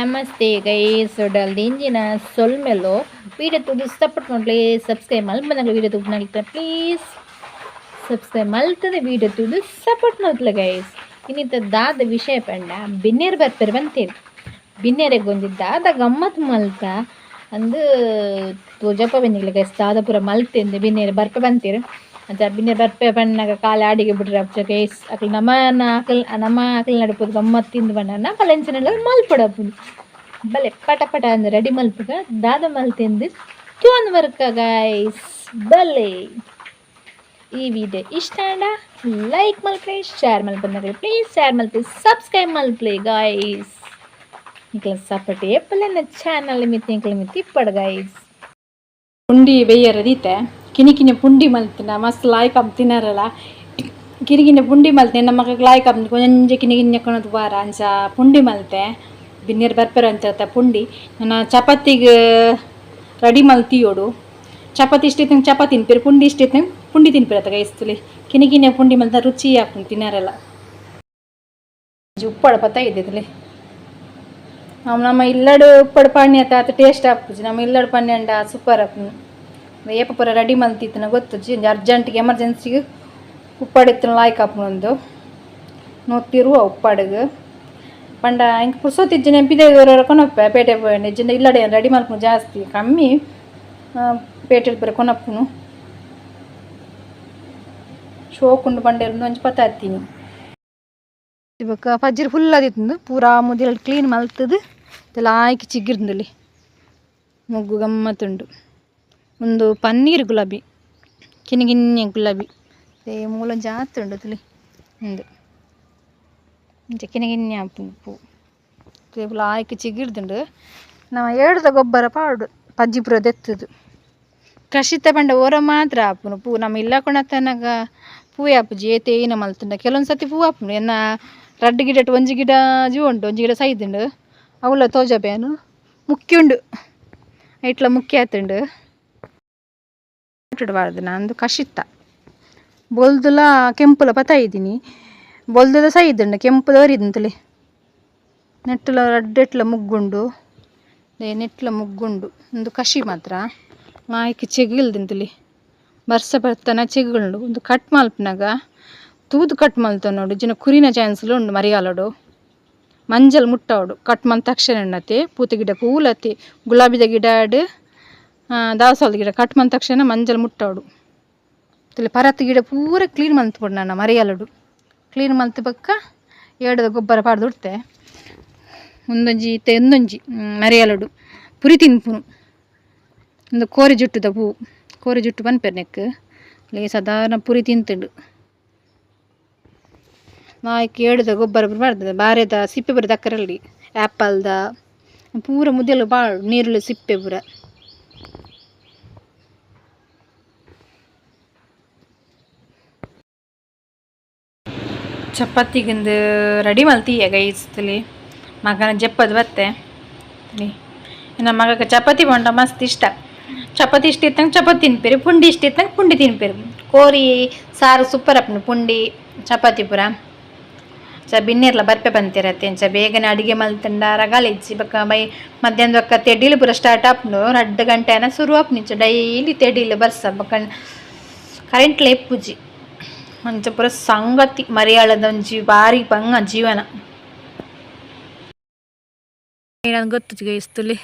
Namaste guys. ದಿಂಜಿನ ಸೊಲ್ಮೆಲು. Video ತೂದು support ಮಲ್ಪಲೆ, ಸಬ್ಸ್ಕ್ರೈಬ್ ಮಲ್ಪನಗ ವಿಡಿಯೋ ತೂಪುನಗ ಪ್ಲೀಸ್ ಸಬ್ಸ್ಕ್ರೈಬ್ ಮಲ್ತದೆ ವಿಡಿಯೋ ತೂದು ಸಪೋರ್ಟ್ ಮಲ್ಪಲೆ ಗೈಸ್. ಇನ್ನಿತ ದಾದ ವಿಷಯ ಪಂಡ, ಬಿನ್ನೇರು ಬರ್ಪೆರ್ ಬಂತೇರಿ, ಬಿನ್ನೇರೆಗ್ ಒಂಜಿ ದಾದ ಗಮ್ಮತ್ ಮಲ್ತ ಅಂದ್ ತೋಜಪ್ಪ ಬೆನ್ನಿಗ್ಲೆ ಗೈಸ್. ದಾದ ಪೂರ ಮಲ್ತೆಂದು ಬಿನ್ನೇರು ಬರ್ಪೆ ಬಂತೇರು. ಅಂಚ ಬಿನ್ನೇರು ಬರ್ಪೆ ಪಣ್ಣಗ ಕಾಲೆ ಅಡಿಗೆ ಬಿಡ್ರೆ ಅಪ್ಚ ಗೈಸ್. ಅಕ್ಲು ನಮನ ಅಕಲ್ ನಮ್ಮ ಅಕಲ್ ನಡುಪುದು ಗಮ್ಮತ್ ತಿಂದು ಬಣ್ಣ ನಮಲ ಮಲ್ಪಡಪುಂಡು. ಬಲೆ ಪಟ ಪಟ ಅಂದ್ ರೆಡಿ ಮಲ್ಪುಗ. ದಾದ ಮಲ್ತೆಂದು ತೂವೊಂದು ಬರ್ಕ ಗೈಸ್. ಬಲೆ ಈ ವಿಡಿಯೋ ಇಷ್ಟ ಆಂಡ ಲೈಕ್ ಮಲ್ಪಲೆ, ಶೇರ್ ಮಲ್ಪಂದ್ರೆ ಪ್ಲೀಸ್ ಶೇರ್ ಮಲ್ಪಲೆ, ಸಬ್ಸ್ಕ್ರೈಬ್ ಮಲ್ಪಲೆ ಗಾಯ್ಸ್. ನಿಕ್ಲ ಸಪೋರ್ಟ್ ಏಪಲ ಚಾನಲ್ ಮಿತ್ತ್, ನಿಕ್ಲ ಮಿತ್ತ್ ಇಪ್ಪಡ್ ಗಾಯ್ಸ್. ಪುಂಡಿ ಬೇಯರ ದೀತೆ. ಕಿನಿ ಕಿನಿ ಪುಂಡಿ ಮಲ್ತಿನ ಮಸ್ತ್ ಲಾಯ್ಕ್ ಆಪ್ ತಿನ್ನರಲ್ಲ. ಕಿನಿ ಕಿನಿ ಪುಂಡಿ ಮಲ್ತೆ, ನಮ್ಮ ಮಗಗ್ ಲಾಯ್ಕ್ ಆಪ್ ಒಂಜಿ ಕಿನಿ ಕಿನ್ಯ ಕೊನೊದು ಬಾರ. ಅಂಚ ಪುಂಡಿ ಮಲ್ತೆ. ಬಿನ್ನೆರ್ ಬರ್ಪೆರ್ ಅಂಚ ಪುಂಡಿ ನನ್ನ ಚಪಾತಿಗ್ ರೆಡಿ ಮಲ್ತಿಯೋಡು. ಚಪಾತಿ ಇಷ್ಟ ಇತ್ತಂಗೆ ಚಪಾತಿ ತಿನ್ಪೇರು, ಪುಂಡಿ ಇಷ್ಟ ಇತ್ತಂಗೆ ಪುಂಡಿ ತಿನ್ಪೇರು. ಅತ್ತ ಗೈಸ್ತಲಿ ಕಿನಿ ಕಿನಿ ಪುಂಡಿ ಮಲ್ತ ರುಚಿ ಆಪುಂಡು ತಿನ್ನರೆಲ್ಲ. ಉಪ್ಪಡ ಪತ್ತ ಇದ್ದಿತ್ತಲಿ. ನಾವು ನಮ್ಮ ಇಲ್ಲಡು ಉಪ್ಪಡು ಪಾಣಿ ಆತ ಆತ ಟೇಸ್ಟ್ ಆಪುಜಿ. ನಮ್ಮ ಇಲ್ಲಡು ಪನ್ನಿ ಅಂಡ ಸೂಪರ್ ಆಪುಂಡು. ಏಪ ಪೂರ ರೆಡಿ ಮಲ್ತಿತ್ತನ ಗೊತ್ತುಜಿ. ಒಂಜಿ ಅರ್ಜೆಂಟ್ಗೆ ಎಮರ್ಜೆನ್ಸಿಗೆ ಉಪ್ಪಾಡು ಇತ್ತಿನ ಲಾಯ್ಕ್ ಆಪುಂಡು. 120 ಉಪ್ಪಾಡಿಗೆ ಪಂಡ ಇಂಕ್ ಪುರ್ಸೊತ್ತಿಜ್ಜಿ ನೆಂಪಿದೆ ಕೊನಪ್ಪೆ. ಪೇಟೆ ಪೋಂಡ ಇಜ್ಜಿಂಡ ಇಲ್ಲಡೆ ರೆಡಿ ಮಲ್ಪುನು ಜಾಸ್ತಿ ಕಮ್ಮಿ. ಪೇಟೆ ಪೂರ ಕೊನಪ್ಪುನು. ಶೋಕುಂಡು ಪಂಡೆರ್ ಒಂಜಿ ಪತ್ತ ಹತ್ತೀನಿ. ಬೊಕ್ಕ ಪಜ್ಜಿರ್ ಫುಲ್ ಆದಿತ್ತುಂದು. ಪೂರಾ ಮುದಿಲ್ ಕ್ಲೀನ್ ಮಲ್ತದು ಲಾಯ್ಕ್ ಚಿಗಿರ್ದುಲಿ. ಮೊಗ್ಗು ಗಮ್ಮತ್ತುಂಡು. ಒಂದು ಪನ್ನೀರ್ ಗುಲಾಬಿ, ಕಿನ್ನಿ ಕಿನ್ನಿ ಗುಲಾಬಿ. ಮೂಲೊಂಜಿ ಆತುಂಡು ತುಲಿ. ಉಂದು ಇಂಚ ಕಿನ್ನಿ ಕಿನ್ನಿ ಆಪುಂಡು ಪೂ. ಲಾಯ್ಕ್ ಚಿಗಿರ್ದುಂಡು. ನಮ ಏಡ್ದ ಗೊಬ್ಬರ ಪಾಡು, ಪಜ್ಜಿ ಪೂರ ದೆತ್ತುದು. ಕಷಿತ ಪಂಡ ಓರ ಮಾತ್ರ ಆಪುಂಡು ಪೂ. ನಮ್ಮ ಇಲ್ಲ ಕೊಣತನಗ ಪೂ ಆಪುಜಿ. ಏತೆ ಏನ ಮಲ್ತುಂಡ ಕೆಲವೊಂದು ಸತಿ ಪೂ ಆಪುಂಡು. ಎನ್ನ ರಡ್ಡ್ ಗಿಡಟ್ ಒಂಜಿ ಗಿಡ ಜೀವ ಉಂಟು, ಒಂಜಿ ಗಿಡ ಸೈದುಂಡು. ಅವುಲ ತೋಜಬೇನು ಮುಖ್ಯ ಉಂಡು, ಐಟ್ಲ ಮುಖ್ಯ ಆತುಂಡು. ಬಾರ್ದು. ಕಷಿತ್ತ ಬೊಲ್ದುಲ ಕೆಂಪುಲ ಪತ್ತ ಇದ್ದೀನಿ. ಬೊಲ್ದುದ ಸೈದುಂಡು, ಕೆಂಪುದ ಒರಿದಂತಲೆ. ನೆಟ್ಟುಲ ರಡ್ಡೆಟ್ಲ ಮುಗ್ಗುಂಡು, ನೆಟ್ಲ ಮುಗ್ಗುಂಡು. ಒಂದು ಕಷಿ ಮಾತ್ರ ಮಾಯ್ಕ್ ಚೆಗಿಲ್ದಿಂತಲಿ. ಬರ್ಸ ಬರ್ತನ ಚೆಗುಂಡು. ಒಂದು ಕಟ್ ಮಲ್ಪುನಗ ತೂದು ಕಟ್ ಮಲ್ತ ನೋಡು ಜಿನ ಕುರಿನ ಚಾನ್ಸ್ಲು ಉಂಡು. ಮರಿಗಾಲಡು ಮಂಜಲ್ ಮುಟ್ಟವಡು ಕಟ್ ಮಲ್ತ ತಕ್ಷಣ. ಉಣ್ಣತೆ ಪೂತ ಗಿಡ ಕೂಲತ್ತೆ. ಗುಲಾಬಿದ ಗಿಡ ದಾಸವಾಳದ ಗಿಡ ಕಟ್ ಮಲ್ತ ತಕ್ಷಣ ಮಂಜಲ್ ಮುಟ್ಟವಡು. ಪರತ್ ಗಿಡ ಪೂರ ಕ್ಲೀನ್ ಮಲ್ತ್ ನಾನು ಮರಿಗಾಲಡು. ಕ್ಲೀನ್ ಮಲ್ತ್ ಬೊಕ್ಕ ಏಡದ ಗೊಬ್ಬರ ಪಾಡ್ದು ಉಡ್ತೆ. ಒಂದೊಂಜಿ ಇತ್ತೆ ಒಂದೊಂಜಿ ಮರಿಯಲಡು ಪುರಿ ತಿನ್ಪುನು. ಒಂದು ಕೋರಿ ಜುಟ್ಟುದ ಪೂ, ಕೋರಿ ಜುಟ್ಟು ಪನ್ಪೆರ್ ನೆಕ್ಕ್. ಲೇ ಸಾಧಾರಣ ಪುರಿ ತಿಂತುಂಡು. ಲಾಯ್ಕ್ ಏಡುದ ಗೊಬ್ಬರ ಪೂರ ಪಾಡ್ದೆರ್. ಬಾರೆದ ಸಿಪ್ಪೆ ಪೂರ ದಕ್ಕರಲ್ಲಿ, ಆ್ಯಪಲ್ದ ಪೂರ ಮುದೆಲ್ ಬಾಳ್ ನೀರುಳ್ಳಿ ಸಿಪ್ಪೆ ಪೂರ. ಚಪಾತಿಗಿಂದು ರೆಡಿ ಮಲ್ತೀಯ ಗೈಸ್ತಲಿ. ಮಗನ ಜಪ್ಪದು ಬತ್ತೆ. ಇನ್ನು ಮಗಕ್ಕೆ ಚಪಾತಿ ಪಂಡ ಮಸ್ತ್ ಇಷ್ಟ. ಚಪಾತಿ ಇಷ್ಟ ಇತ್ತಂಗೆ ಚಪಾತಿ ತಿನ್ಪೇರು, ಪುಂಡಿ ಇಷ್ಟ ಇತ್ತಂಗೆ ಪುಂಡಿ ತಿನ್ಪೇರು. ಕೋರಿ ಸಾರು ಸೂಪರ್ ಆಪುಂಡು ಪುಂಡಿ ಚಪಾತಿ ಪೂರ. ಚ ಬಿನ್ನೆರ್ಲ ಬರ್ಪೆ ಬಂತಿರತ್ತೆ. ಅಂಚ ಬೇಗನೆ ಅಡಿಗೆ ಮಲ್ತಂಡ ರಗಾಲ ಇಜ್ಜಿ. ಬೊಕ್ಕ ಬೈ ಮಧ್ಯಾಹ್ನ ಬೊಕ್ಕ ತೆಡಿಲು ಪೂರ ಸ್ಟಾರ್ಟ್ ಆಪುಂಡು. 2 ಗಂಟೆ ಆನ ಸುರು ಆಪುಂಡು. ಇಂಚ ಡೈಲಿ ತೆಡಿಲು ಬರ್ಸ ಬೊಕ್ಕ ಕರೆಂಟ್ಲ ಇಪ್ಪುಜಿ. ಅಂಚ ಪೂರ ಸಂಗತಿ. ಮರಿಯಾಳದ ಒಂಜಿ ಬಾರಿ ಬಂಗ ಜೀವನ. ಏನಂದ್ ಗೊತ್ತುಜಿ ಗೈಸ್ ತುಲಿ.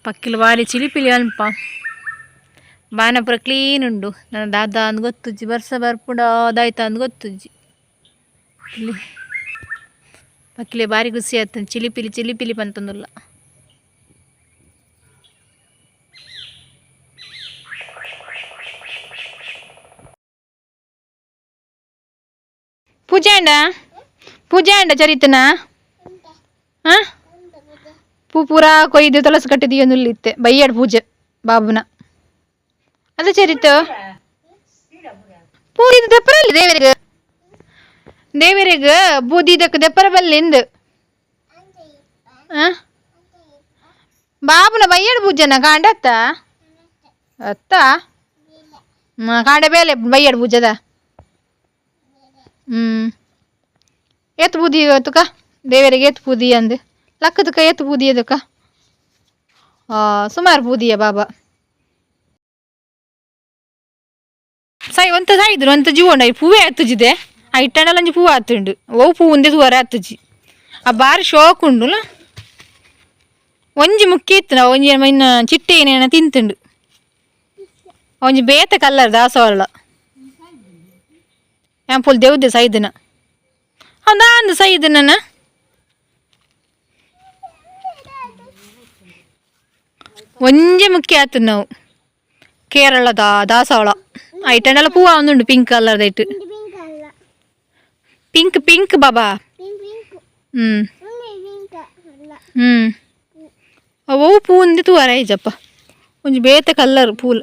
ಪಕ್ಕಿಲು ಬಾರಿ ಚಿಲಿಪಿಲಿ ಅಲ್ಪ. ಬಾನ ಪೂರ ಕ್ಲೀನ್ ಉಂಡು. ನನ್ನ ದಾದ ಅಂದ್ ಗೊತ್ತುಜ್ಜಿ. ಬರ್ಸ ಬರ್ಪುಂಡ ದಾಯ್ತ ಅಂದ್ ಗೊತ್ತುಜ್ಜಿ. ಇಲ್ಲಿ ಪಕ್ಕಿಲೆ ಬಾರಿ ಖುಷಿ ಆಯ್ತು. ಚಿಲಿಪಿಲಿ ಚಿಲಿಪಿಲಿ ಪಂತೊಂದುಲ್ಲ. ಪೂಜೆ ಅಂಡ, ಪೂಜೆ ಅಂಡ ಚರಿತನಾ? ಹಾಂ, ಪೂ ಪೂರಾ ಕೊಯ್ದು ತುಳಸಿ ಕಟ್ಟಿದೀಯೊಂದುಲ್ಲಿತ್ತೆ. ಬಯ್ಯಡ್ ಪೂಜೆ ಬಾಬುನ. ಅದ ಚರಿತು ಪೂ ಇದು ದೆಪ್ಪರಲ್ಲಿ ದೇವರಿಗೆ, ದೇವರಿಗೆ ಬೂದಿ ಇದಕ್ಕೆ ದೆಪ್ಪರ ಬಲ್ಲಿಂದು. ಬಾಬುನ ಬಯ್ಯಡ್ ಪೂಜೆನ ಕಾಂಡತ್ತ ಅತ್ತ ಕಾಂಡೆ ಬೇಲೆ ಬಯ್ಯಡ್ ಪೂಜೆದ. ಹ್ಞೂ, ಏತ್ ಬೂದಿ ತುಕ. ದೇವರಿಗೆ ಏತ್ ಪೂದಿ ಅಂದ್ ಲಕ್ಕದಕ್ಕ ಏತ್ ಪೂದಿ ಅದಕ್ಕ ಸುಮಾರು ಪೂದಿಯ ಬಾಬಾ ಸಾಯಿ ಒಂತ ಸಾಯಿದ್ರು ಒಂತ ಜೀವನ ಪೂವೇ ಆತುಜಿದೆ ಆ ಇಟ್ಟಂಡಲಂಜಿ ಪೂವು ಆತುಂಡು ಓ ಪೂ ಒಂದೇ ತೂವರೆ ಆತುಜಿ ಆ ಬಾರಿ ಶೋಕ್ ಉಂಡುಲ ಒಂಜಿ ಮುಖ್ಯ ಇತ್ತು ನಾವು ಒಂಜಿ ಇನ್ನ ಚಿಟ್ಟೆ ಏನೇನ ತಿಂತುಂಡು ಒಂಜಿ ಬೇತೆ ಕಲ್ಲರ್ ದಾಸವಾಳ ಪುಲ್ ದೇವ್ದೆ ಸೈದನ ಅಂದ ಸೈದನ ಒಂಜಿ ಮುಖ್ಯ ಆತು ನಾವು ಕೇರಳದ ದಾಸವಾಳ ಐಟಂಡಲ ಪೂವ ಒಂದುಂಡು ಪಿಂಕ್ ಕಲರ್ದ ಇಟ್ಟು ಪಿಂಕ್ ಪಿಂಕ್ ಬಾಬಾ. ಹ್ಮ್ ಹ್ಮ್ ಅವು ಪೂ ಒಂದೇ ತೂವರ ಐಜಪ್ಪ ಒಂಜಿ ಬೇತೆ ಕಲ್ಲರ್ ಪೂಲ್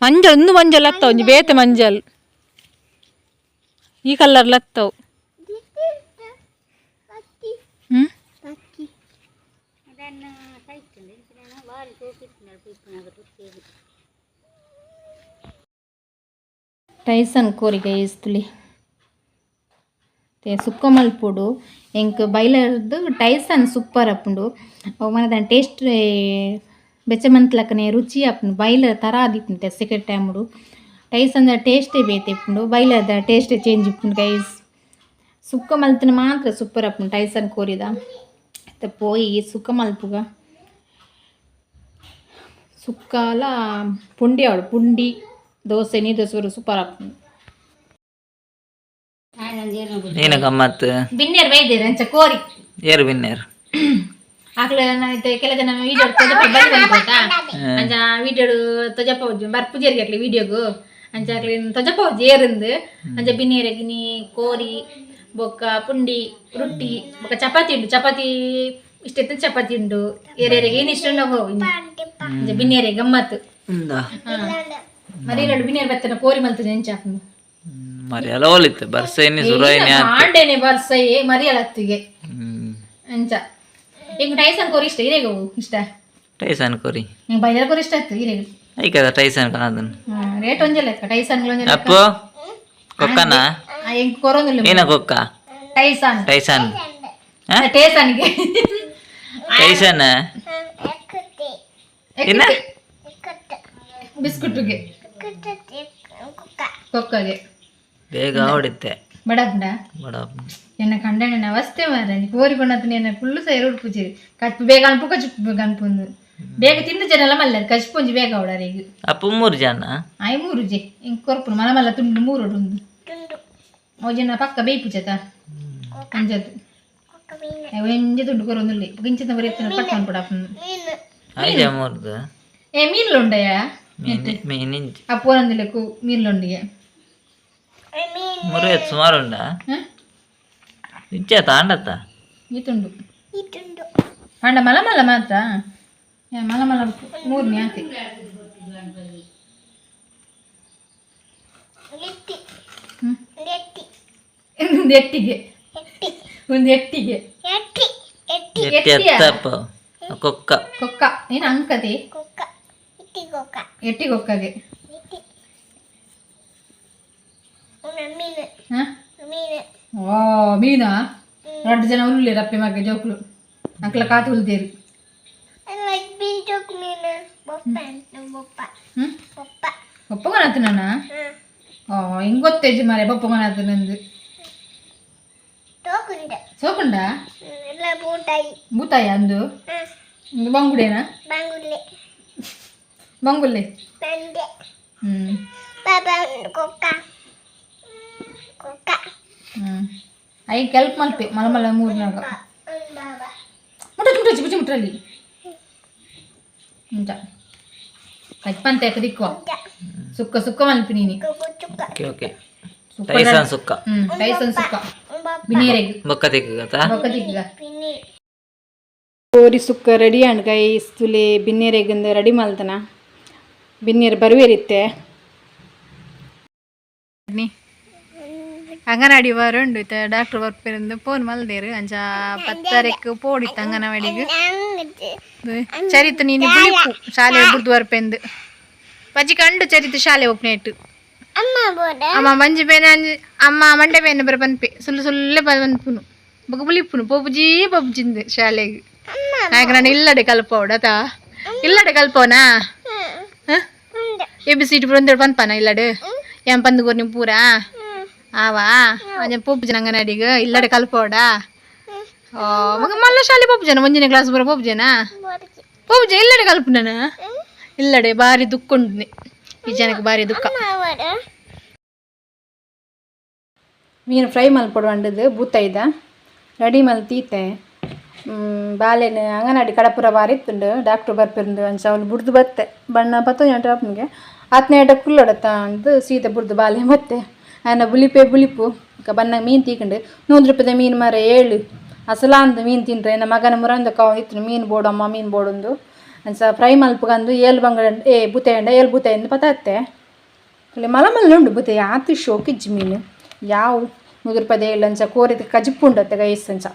ಮಂಜಲ್ ಒಂದು ಮಂಜಲ್ ಅತ್ತ ಒಂಜಿ ಬೇತೆ ಮಂಜಲ್ ಈ ಕಲ್ಲರ್ ಲತ್ತವು. ಹ್ಮ್ ಟೈಸನ್ ಕೋರಿಗೆ ಇಸ್ತುಲಿ ಸುಕ್ಕ ಮಲ್ಪೊಡು ಎಂಕ್ ಬೈಲರ್ದು ಟೈಸನ್ ಸೂಪರ್ ಆಪುಂಡು ಅವು ಮನ ದಾನ್ನ ಟೇಸ್ಟ್ ಬೆಚ್ಚ ಮಂತ್ಲಕ್ಕನೆ ರುಚಿ ಆಪುಂಡು ಬೈಲರ್ ತರ ಆದಿಪ್ಪುಂಡು ಸೆಕೆಂಡ್ ಟೈಮುಡು ಟೈಸನ್ the ಟೇಸ್ಟೇ ಬೇತೆ ಇಪ್ಪುಂಡು ಬೈಲರ್ದ ಟೇಸ್ಟ್ ಚೇಂಜ್ ಇಪ್ಪುಂಡು ಗೈಸ್. ಸುಕ್ಕ ಮಲ್ತಿನ ಮಾತ್ರ ಸೂಪರ್ ಆಪುಂಡು ಟೈಸನ್ ಕೋರಿದ. ಇತ್ತೆ ಪೋಯಿ ಸುಕ್ಕ ಮಲ್ಪುಗ ಸುಕ್ಕಾಲ ಪುಂಡಿ ಆವಡು ಪುಂಡಿ ದೋಸೆ ನೀರು ದೋಸೆ ಸೂಪರ್ ಆಪುಂಡು. ಏನ ಗಮ್ಮತ್? ಬಿನ್ನೇರು ಬೈದೇರು ಅಂಚ ಕೋರಿ. ಏರು ಬಿನ್ನೇರು? ಆಕಳ ಕೆಲ ಜನ ವಿಡಿಯೋ ತೊಜಪ್ಪ ಬರಿ ಬಂದ್ಬೋತಾ ಅಂಚ ವಿಡಿಯೋ ತೊಜಪ್ಪ ಬರ್ಪುಜೇರಿಗೆ ಆಕ್ಲೆ ವಿಡಿಯೋಗು ಅಂಚ ಆಕ್ಲೆ ತೊಜಪ್ಪ ಏರಿಂದು ಅಂಚ ಬಿನ್ನೇರಗಿನಿ ಕೋರಿ ಬೊಕ್ಕ ಪುಂಡಿ ರೊಟ್ಟಿ ಬೊಕ್ಕ ಚಪಾತಿ ಉಂಡು. ಚಪಾತಿ ಇಷ್ಟ ಇತ್ತು ಚಪಾತಿ ಉಂಡು. ಏರೇರಿಗೆ ಏನು ಇಷ್ಟ ಉಂಡು ಅಂಚ ಬಿನ್ನೇರೆ ಗಮ್ಮತ್ತು. ಮರಿ ಎರಡು ಬಿನ್ನೇರು ಬತ್ತನ ಕೋರಿ ಮಲ್ತದೆ ಎಂಚ. ಮರಿ ಎಲ್ಲ ಹೋಲಿತ್ತು ಬರ್ಸ ಇನ್ನಿ ಸುರಾಯಿನಿ. ಆಂಡೇನೆ ಬರ್ಸೈ ಮರಿ ಅಲತ್ತಿಗೆ ಅಂಚ ಈಗ ಟೈಸನ್ ಕೋರಿ ಇಷ್ಟ ಇರೇಗ ಇಷ್ಟ. ಟೈಸನ್ ಕೋರಿ. ನಿಂಗೆ ಬೈದರ್ ಕೋರಿ ಇಷ್ಟ ಆಯ್ತು ಇರೇಗ. ಐಕದ ಟೈಸನ್ ಕಾಣದನ್. ರೇಟ್ ಒಂಜೆ ಲೆಕ್ಕ ಟೈಸನ್ ಒಂಜೆ. ಅಪ್ಪು ಕೊಕ್ಕನ? ಎಂಕ್ ಕೊರೊಂದಿಲ್ಲ. ಏನ ಕೊಕ್ಕ? ಟೈಸನ್. ಟೈಸನ್. ಟೇಸನ್ಗೆ. ಟೈಸನ್ ಏನ? ಬಿಸ್ಕುಟ್ಗೆ ಕೊಕ್ಕಗೆ. ಬೇಗ ಹೊಡಿತೆ. ಬಡಪುಂಡ. ಬಡ. ಎನ್ನ ಕಂಡಣ್ಣ ಅವಸ್ಥೆ ಮಾರ್ರೆ ಕೋರಿ ಕೊಣ್ಣത്തിന് ಎನ್ನ ಫುಲ್ಲು ಸೈರ್ ಉಡ್ಪುಜಿರಿ ಕಚ್ಚು ಬೇಗ ಅನ್ಪು ಕಚ್ಚು ಬೇಗ ಅನ್ಪುಂದು ಬೇಗ ತಿಂದು ಜನ ಮಲ್ಲ ಕಚ್ಪುಂಜಿ ಬೇಗ ಅವಡರಿಗೆ. ಅಪ್ಪು ಮೂರು ಜನ. ಆಯ್ ಮೂರು ಜೆ ಇಂಕ್ ಕೊರ್ಪುನು ಮಲ ಮಲ್ಲ ತುಂಡು ಮೂರು ಉಂದು ಓ ಜನ ಪಕ್ಕ ಬೇಯ್ಪುಜತ ಅಂಜದ್ದು ಒಂಜೆ ತುಂಡು ಕೊರೊಂದುಲ್ಲೆ ಇಂಚಿನ ಬರೀ ಪಟ್ಟ ಅನ್ಪುಡ. ಐಜ ಮೂರ್ದು. ಏ ಮೀನ್ಲು ಉಂಡಯ? ಮೀನು ಮೀನಿಂಚ್. ಅಪ್ಪೋನಂದಿಲೆಕ್ಕು ಮೀನ್ಲುಂಡಿಗೆ. ಮುರು ಸುಮಾರು ಉಂಡಾ? ಇಚ್ಚ ತಾಂಡತ್ತ. ಈ ತುಂಡು ಅಂಡ ಮಲ ಮಲ್ಲ ಮಾತ್ರ ಏ, ಮಲ ಮಲ್ಲ ಮೂರನೇ ಆತಿ. ಹ್ಮ್. ಒಂದು ಎಟ್ಟಿಗೆ ಒಂದು ಎಟ್ಟಿಗೆ. ಎಟ್ಟಿ. ಎಟ್ಟಿಯಾ? ಎತ್ತಪ್ಪ ಕೊಕ್ಕ. ಕೊಕ್ಕ ಏನು ಅಂಕತೆ ಎಟ್ಟಿ ಕೊಕ್ಕಗೆ. ಹಾ ಓ ಮೀನಾ ಎರಡು ಜನ ಉಲ್ಲೇರು ಅಪ್ಪೆ ಮಗ ಜೋಕ್ಲು ಅಂಕಲ ಕಾತು ಉಲ್ದೇರು. ಹ್ಮ್ ಬೊಪ್ಪಗೊನಾತು ಓ ಹಿಂಗ್ ಗೊತ್ತೇಜು ಮಾರೆ ಬೊಪ್ಪಗೊನಾತು ನಂದು ಸೋಕುಂಡ ಬೂತಾಯ ಅಂದು ಇಂದು ಬಂಗುಡೇನಾ ಬಂಗುಲ್ಲೆ. ಹ್ಮ್ ಹ್ಮ್ I ಕೆಲ್ಪ್ ಮಲ್ಪೆ ಮಲ ಮಲ ಮೂರ್ನಾಗ ಮುಟ್ಟ ಮುಟ್ಟ ಬುಜ್ಜಿ ಮುಟ್ರಲ್ಲಿ ಇಂಚ ಕಚ್ಪಂತ ದಿಕ್ಕುವ ಸುಕ್ಕ ಸುಕ್ಕ ಮಲ್ಪಿ ನೀನಿ. Okay okay Tyson ಸುಕ್ಕ. ಹ್ಮ್ ಟೈಸನ್ ಸುಕ್ಕ ಬಿನೇರೆಗ್. ಬೊಕ್ಕ ತಿಕ್ಕಗತ್ತ. ಬೊಕ್ಕ ತಿಕ್ಕ ಕೋರಿ ಸುಕ್ಕ ready and guys. ತುಲೆ ಬಿನ್ನೇರೆಗಂದು ರೆಡಿ ಮಲ್ದನ ಬಿನ್ನೇರು ಬರುವೇರಿತ್ತೆ ಅಂಗನವಾಡಿ ಬರುಂಡು ಇತ್ತೆ ಡಾಕ್ಟರ್ ಬರ್ಪೇರಂದು ಫೋನ್ ಮಲ್ದೇರು ಅಂಚ ಪತ್ತರೆಕ್ ಪೋಡಿತ್ತು ಅಂಗನವಾಡಿಗೆ. ಚರಿತು ನೀನು ಬುಳಿಪು ಶಾಲೆ ಬುಡ್ದು ಬರ್ಪೆಂದು ಪಜ್ಜಿ ಕಂಡು ಚರಿತು ಶಾಲೆ ಒಪ್ನೇಟು ಅಮ್ಮ ಮಂಜು ಬೇನೆ ಅಂಜಿ ಅಮ್ಮ ಮಂಡೆ ಬೇನೆ ಬರ ಪನ್ಪೆ ಸುಳ್ಳು ಸುಳ್ಳೆ ಪನ್ಪುನು. ಬೊಕ ಬುಲಿಪುನು ಪೋಪುಜಿ ಪೋಪುಜಿಂದು ಶಾಲೆಗ್. ಆಯ್ಕೆ ನಾನು ಇಲ್ಲಡೆ ಕಲ್ಪವಡತಾ? ಇಲ್ಲಡೆ ಕಲ್ಪವನಾ? ಎ ಬಿ ಸಿ ಡಿ ಪೂರ ಪನ್ಪನ ಇಲ್ಲಡೆ? ಏನ್ ಪಂದು ಕೊರ್ನಿ ಪೂರಾ ಆವಾ? ಅಂಜ ಪೋಪುಜನ ಅಂಗನವಾಡಿಗ್? ಇಲ್ಲಡೆ ಕಲ್ಪವಡ? ಓ ಮಗ, ಮಲ್ಲ ಶಾಲೆ ಪೋಪುಜನ? ಒಂಜನೇ ಕ್ಲಾಸ್ ಪೂರ ಪೋಪುಜನ? ಪೋಪುಜ, ಇಲ್ಲಡೆ ಕಲ್ಪು ನಾನು ಇಲ್ಲಡೆ. ಬಾರಿ ದುಃಖ ಉಂಡು ಈ ಜನಕ್ಕೆ, ಬಾರಿ ದುಃಖ. ಮೀನು ಫ್ರೈ ಮಲ್ಪೊಡು ಪಂಡದು ಬೂತೈದ ರೆಡಿ ಮಲ್ತೀತೆ. ಬಾಲೆನ್ ಅಂಗನವಾಡಿ ಕಡಪುರ ಬಾರಿ ಇತ್ತುಂಡು, ಡಾಕ್ಟ್ರ್ ಬರ್ಪಿರಂದು. ಅಂಚ ಅವ್ಲು ಬುಡ್ದು ಬತ್ತೆ. ಬಣ್ಣ ಪತ್ತೊಂಜಿ ಆಪುನಿಗೆ ಆತ್ನೇಟ ಕುಲ್ಲೊಡತ್ತ ಅಂದ್ ಸೀದ ಬುಡ್ದು ಬಾಲೆ ಬತ್ತೆ. ಆಯನ ಬುಲಿಪೆ ಬುಲಿಪು. ಬೊಕ ಬಣ್ಣ ಮೀನು ತೀಕಂಡು. 100 ರೂಪಾಯಿದ ಮೀನು ಮಾರೆ, ಏಳು ಅಸಲಾಂದು ಮೀನು ತಿಂಡ್ರೆ. ಎನ್ನ ಮಗನ ಮುರಂದ ಇತ್ತು, ಮೀನು ಬೋಡಮ್ಮ, ಮೀನು ಬೋಡೊಂದು. ಅಂಚ ಫ್ರೈ ಮಲ್ಪುಗಂದು ಏಳು ಬಂಗಡ ಏ ಬೂತಾಯಿ ಏಳು ಬೂತಾಯಿಂದ ಪತಾತ್ತೆ. ಮಲ್ಲ ಮಲ್ಲ ಉಂಡು ಬೂತಾಯಿ, ಆತ್ ಶೋಕಿಜ್ಜಿ ಮೀನು. ಯಾವು 100 ರೂಪಾಯಿದ ಏಳು. ಅಂಚ ಕೋರಿದ ಕಜಿಪು ಉಂಡತ್ತೆ ಗೈಸ್ ಅಂಚ.